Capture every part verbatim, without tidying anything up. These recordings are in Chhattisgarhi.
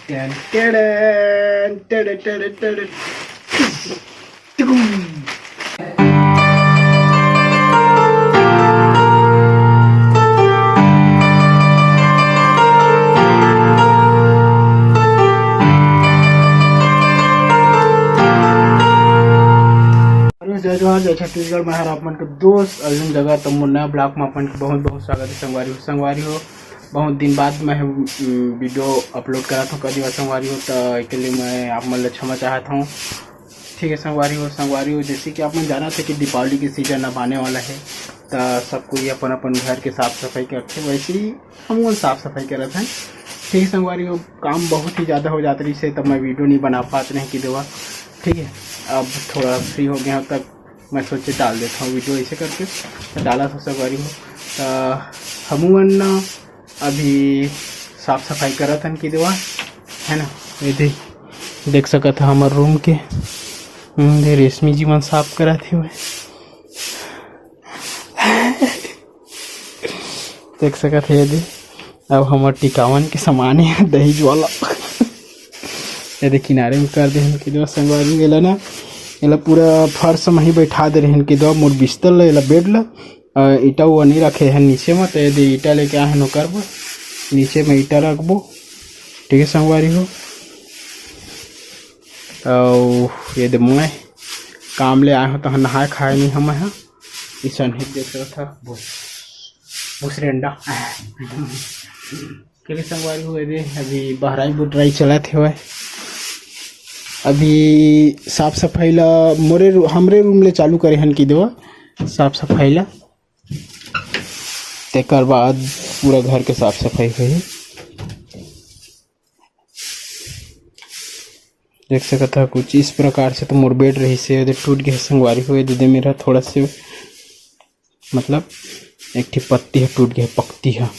टन टन टन टन टन टन। अरे जय जोहार, जय छत्तीसगढ़। मैं हर आप मन के दोस्त अर्जुन जगत। तो मोर नया ब्लॉग में अपन के बहुत बहुत स्वागत है संगवारी हो। संगवारी हो, बहुत दिन बाद मैं, उम, वीडियो अपलोड करत हूँ कदी बार संगवारी हो, तो एके लिए मैं आप मन ले क्षमा चाहत हूँ। ठीक है संगवारी हो, संगवारी हो, जैसे कि आप मन जानत है कि दीपावली के सीजन अब आने वाला है, तो सब कोई अपन अपन घर के साफ सफाई करथे, वैसे ही हम लोग साफ सफाई करत हैं। ठीक है संगवारी हो, काम बहुत ही ज़्यादा हो जात रहिस हे, तब मैं वीडियो नहीं बना पात रहे कि देवा। ठीक है, अब थोड़ा फ्री हो गया हूँ, तब मैं सोचे डाल देता हूँ वीडियो ऐसे करके, तो डाला था संगवारी हो। तो हमू मन ना अभी साफ सफाई करत हन कि देवा, है ना। ये दे, देख सकत है हमार रूम के, हम्म, दे रेशमी जी मन साफ करत हे। देख सकत है ये दे, अब हमर टिकावन के सामान है दही ज्वाला। ये दे किनारे में कर दे हम कि देवा संगवारी, एला ना, एला पूरा फर्श में ही बैठा दे रहन कि देवा मोर बिस्तर ला, एला बेड ला, अ, ईटा वो नहीं रखे हैं नीचे में, तो ये दे ईटा लेके आए हैं ओकर बर, नीचे में ईटा रखबो। ठीक है संगवारी हो, अउ ये दे मैं काम ले आए हो तो नहाए खाए नहीं हम हा। इसन ही देख सकत हा, भूस, भूसरेंडा। के संगवारी हो, ये दे अभी बहराई बुटराई चलत हेवय। अभी साफ सफाई ला मोरे रू-, हमरे रूम ले चालू करे हन कि देवा साफ सफाई ला, तेकर बाद पूरा घर के साफ सफाई होही। देख सकत हा कुछ इस प्रकार से तो मोर बेड रहिस हे, ये दे टूट गया संगवारी हो, ये दे मेरा थोड़ा से, मतलब, एक ठी पत्ती है टूट गया, पक्ती है।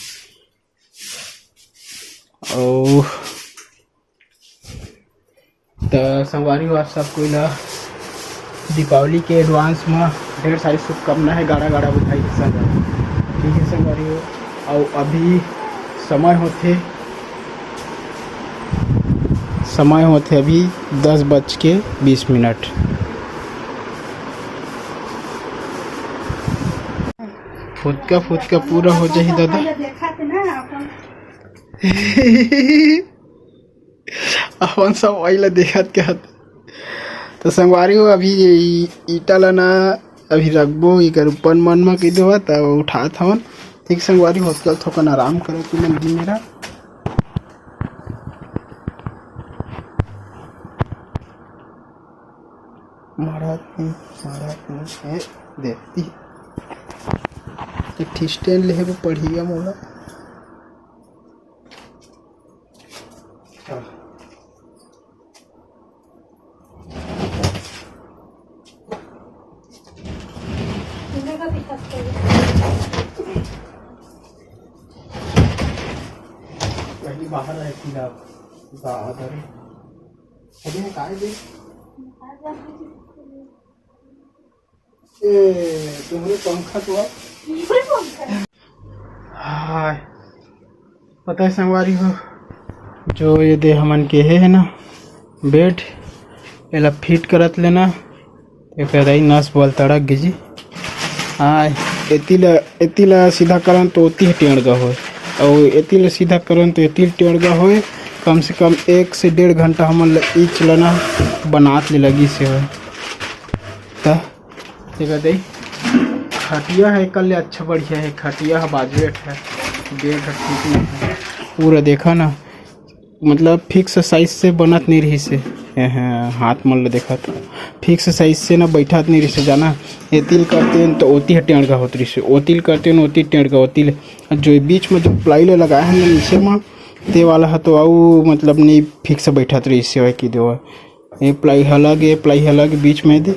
अउ त संगवारी हो, आप सब कोई ला दीपावली के एडवांस में ढेर सारी शुभकामना है, गाड़ा गाड़ा बधाई है संगवारी। ठीक है संगवारी हो, अउ अभी समय होथे, समय होथे अभी दस बज के बीस मिनट। फुदका फुदका पूरा हो जाही दादा। अपन सफाई ला देखत कहत। तो संगवारी हो, अभी ये ई-, ईटा ला ना अभी रखबो, एकर ऊपर मन म कह देवा, त उठात हवन। ठीक संगवारी हो, चल थोकन आराम करे के मन दिन मेरा। मारत नहीं, मारत नहीं, ए, देती। एक ठी स्टैंड लेहे बर पड़ही मोला। पहली बाहर आए थी ना, बाहर। अरे, काय दे? ए, तुम्हरे पंखा तो आप। हाय, पता है संगवारी हो, जो ये दे हमन के हे, है ना, बेड, एला फिट करत लेना, एकर दाई नस बल तड़क गे जी। हाय, एती ला, एती ला सीधा करन तो ओती ह टेड़गा होय, अउ एती ला सीधा करन तो एती ला टेड़गा होय। कम से कम एक से डेढ़ घंटा हमन ला इच लना बनात ले लगी से होय। त तेकर दे खटिया है, एकर ले अच्छा बढ़िया है, खटिया है बाजू एक है, बेड है ठीक नहीं है। पूरा देखा ना, मतलब फिक्स साइज से बनत नहीं रही से। हैं, हैं, हाथ मन ले देखत, फिक्स साइज से ना बैठत नहीं रही से जाना। एतिल करते हैं तो ओती ह टेड़गा होत रही से, ओतिल करते हैं ओती टेड़गा, ओतिल। जो बीच में जो प्लाई ले लगाए हैं ना नीचे में, ते वाला है तो आऊ मतलब नहीं फिक्स बैठत रही से, वही की देवा। ये प्लाई अलग, ये प्लाई अलग, बीच में दे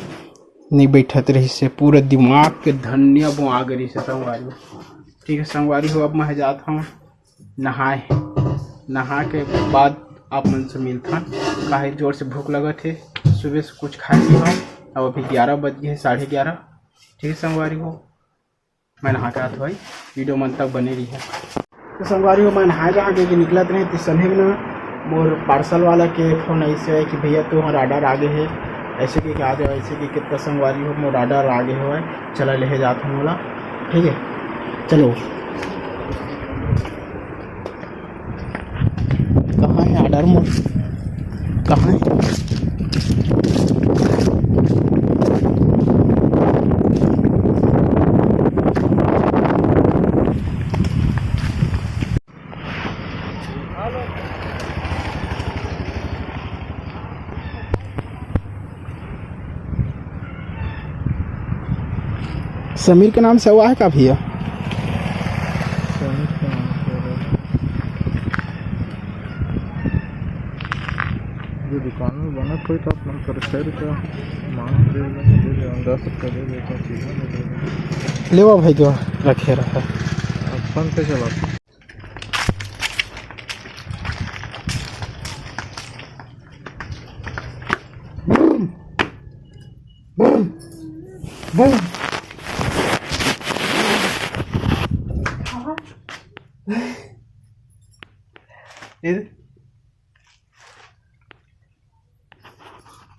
नहीं बैठत रही से, पूरा दिमाग के धनिया बोआ गे रही से संगवारी। ठीक है संगवारी हो, अब मैं जात हूँ नहाए, नहा के बाद आप मन से मिलथन, काहे जोर से भूख लगत हे, सुबह से कुछ खाए नहीं हूँ। अब अभी ग्यारह बज गए, साढ़े ग्यारह। ठीक है संगवारी हो, मैं नहा के आत हूँ भाई, वीडियो मन तक बने रही है। तो संगवारी हो, मैं नहाए जहाँ के निकलत रहे, तो सलहे में ना मोर पार्सल वाला के फोन ऐसे है कि भैया, तुम्हारा ऑर्डर आ गए है, ऐसे कि क्या दे, ऐसे कि कितना संगवारी हो, मोर ऑर्डर आ गए हो, चला लेहे जात हूँ बोला। ठीक है, चलो। कहाँ है ऑर्डर मोर? कहाँ है? समीर के नाम से हुआ है का भैया? समीर के नाम से हुआ है। जो दुकान में बनत होई तो आप मन कर शेयर का मांग दे दे, दे दे, दस रुपया दे दे, कोई चीज़ दे दे। लेवा भाई, तो रखे रहा। आप फोन पे चला।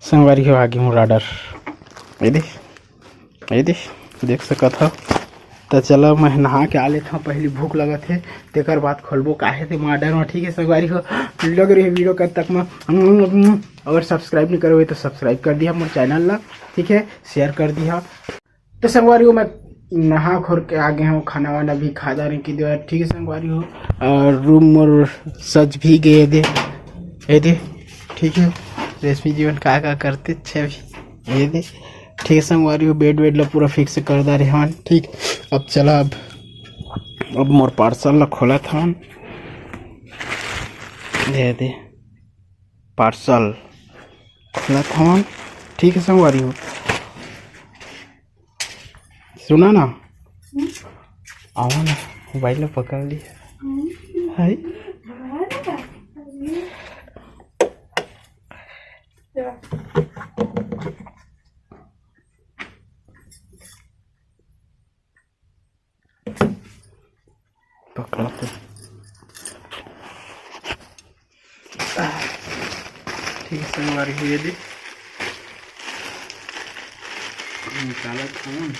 संगवारी हो, आगे मोर ऑर्डर। ये दे, ये दे, देख सकत हव। त चला, मैं नहा के आ लेथव, पहली भूख लगत हे, तेकर बाद खोलबो काहे ते मोर ऑर्डर में। ठीक है संगवारी हो, लग रही वीडियो कब तक में। अगर सब्सक्राइब नहीं करे हुए तो सब्सक्राइब कर दिया मोर चैनल ला, ठीक है, शेयर कर दिया। तो संगवारी हो, मैं नहा खोर के आ गए हूँ, खाना वाना भी खा डारे कि दे, ठीक है संगवारी हो। और रूम मोर सज भी गए दे, ये दे, ठीक है। रेशमी जीवन का का करते छे भी, ये दे, ठीक है संगवारी हो। बेड वेड ला पूरा फिक्स कर डारे हवन, ठीक। अब चला, अब अब मोर पार्सल ला खोलत हवन, ये दे, पार्सल खोलत हवन, ठीक है संगवारी हो। सुना ना, आवा ना, मोबाइल ला पकड़ ली। हाय। पकड़ा तो। ठीक है संगवारी हो, ये दे निकाला खान।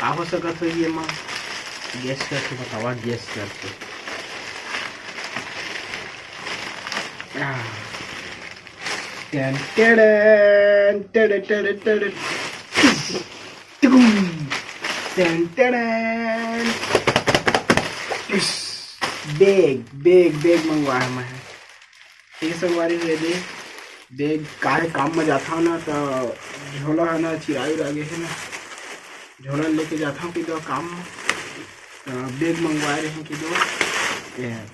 का हो सकत हो ये माँ? गेस करके बतावा, गेस करके। आह। टन टन टन टन टन। टुकुम। टन टन। बैग, बैग, बैग मंगवा है मैं। ठीक है संगवारी हो, ये दे, बैग काहे काम में जाता ना, तो झोला है ना, चिराई रह गए है ना, झोला लेके जाता हूँ कि दो काम में, तो बैग मंगवा रहे हैं कि दो। ये है।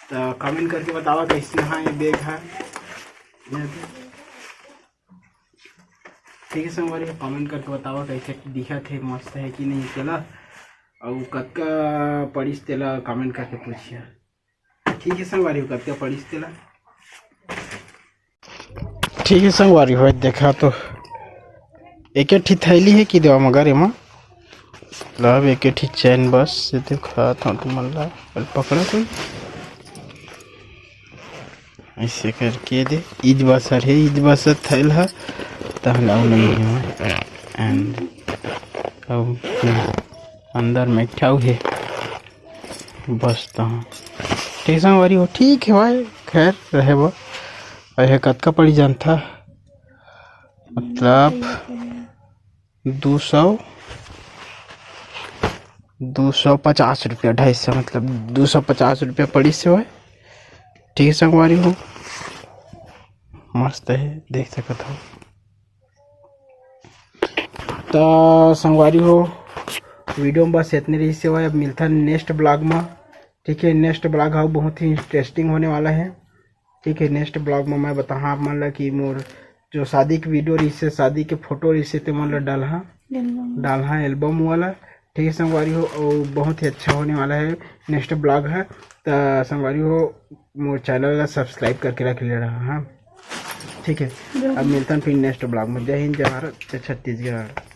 तो कमेंट करके बतावा कैसे, हाँ, ये बैग है। ठीक है संगवारी, कमेंट करके बतावा कैसे दिखत हे, मस्त है कि नहीं। चला, अउ कतका पड़िस तेला कमेंट करके पूछिया। ठीक है संगवारी, कतका पड़िस तेला। ठीक है संगवारी हो, देखा तो एक एक ठी थैली है कि देवा मगर एमा, मतलब एक एक ठी चैन बस, ये देखा था तुमन ला, पकड़ा कोई। ऐसे करके दे, ईद बसर है, ईद बसर थैल है, तहन अउ नहीं है। एंड अउ अंदर में एक ठा अउ है, बस तहाँ। ठीक संगवारी हो, ठीक है भाई, खैर रहे वो। अरे कतका पड़ी जानता, मतलब दो सौ, दो सौ पचास रुपया, ढाई सौ, मतलब दो सौ पचास रुपया पड़ी से होय। ठीक है संगवारी हो, मस्त है, देख सकत हो। तो संगवारी हो, वीडियो में बस इतने रही से होय। अब मिलता है नेक्स्ट ब्लॉग में, ठीक है। नेक्स्ट ब्लॉग हो बहुत ही इंटरेस्टिंग होने वाला है, ठीक है। नेक्स्ट ब्लॉग में मैं बताहा आप मन ला कि मोर जो शादी के वीडियो रही से, शादी के फोटो रही से, ते मन ला डालहा, डालहा एल्बम वाला, ठीक है संगवारी हो। और बहुत ही अच्छा होने वाला है नेक्स्ट ब्लॉग है। तो संगवारी हो, मोर चैनल ला सब्सक्राइब करके रख ले रहा, हाँ, ठीक है। अब मिलता है फिर नेक्स्ट ब्लॉग में। जय हिंद, जय भारत, जय छत्तीसगढ़।